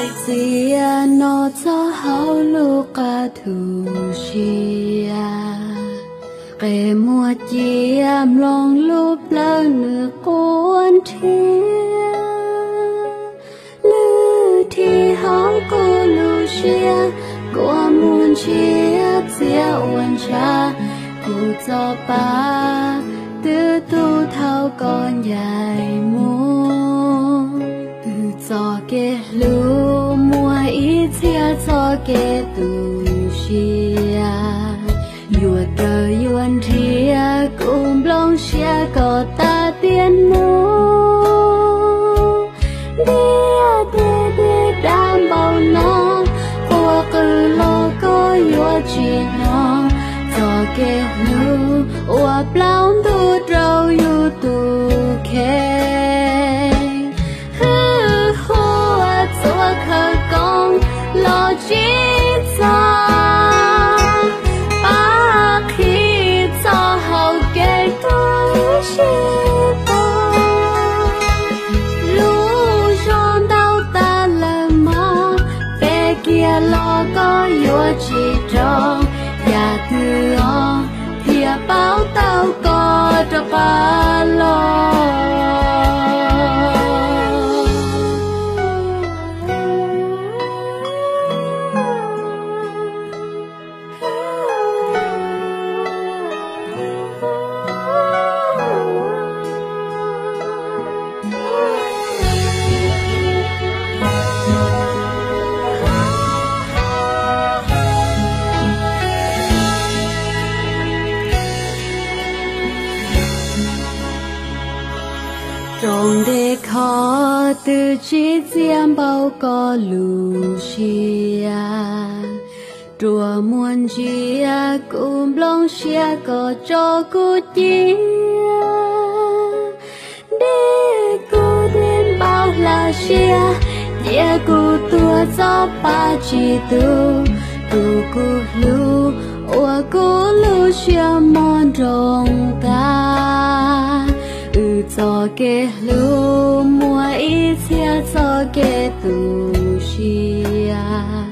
Txiaj no txog hauv lub qab thu siab, qe muag cia mloog lub plawv nws quaj nrhiav. Lwm thib hauv kuv lub siab, kua muag ntshiab txias ua ntshav, kuv txoj pa twb tu thaum koj ncaim mus. Wb txoj kev hlub muaj ib txhia txoj kev tu siab, yuav raws yuav nrhiav kuv nplooj siab koj tas tiam no. Ntiaj teb dej dam npaum no, quaj qw los koj yuav tsis hnov, txoj kev hlub ua plaub ntug rau yus tus kheej. Hwj huam txuas khawv koob los tsim txom, pab qhib txoj hau kev tu siab tag. Lub zog ntau tas lawm mog, peb kiag los koj yuav tsis rov, yam twg os thiaj paub tau koj rov qab los. Rooj ntej kho twb tsim txiaj npaum koj lub siab, ruam muag ntsia kuv nplooj siab koj tso kuv cia. Dej kuv dej npaum hla siab, cia kuv tuag txoj pa tsis tu, tus kuv hlub ua kuv lub siab mog nroo tag. Wb txoj kev hlub muaj ib txhia txoj kev tu siab,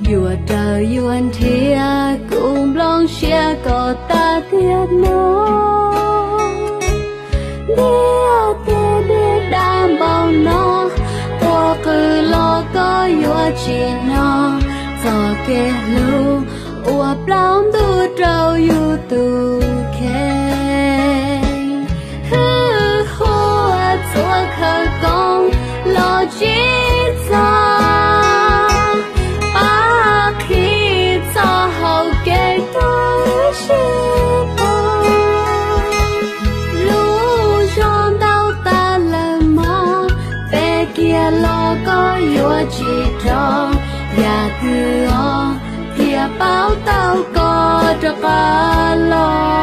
yuav raws yuav nrhiav kuv nplooj siab koj tas tiam no. Ntiaj teb dej dam npaum no, quaj qw los koj yuav tsis hnov, txoj kev hlub ua plaub ntug rau yus tus kheej. Hwj huam txuas khawv koob los tsim txom, pab qhib txoj hau kev tu siab tag. Lub zog ntau tas lawm mog, peb kiag los koj yuav tsis rov, yam twg os thiaj paub tau koj rov qab los.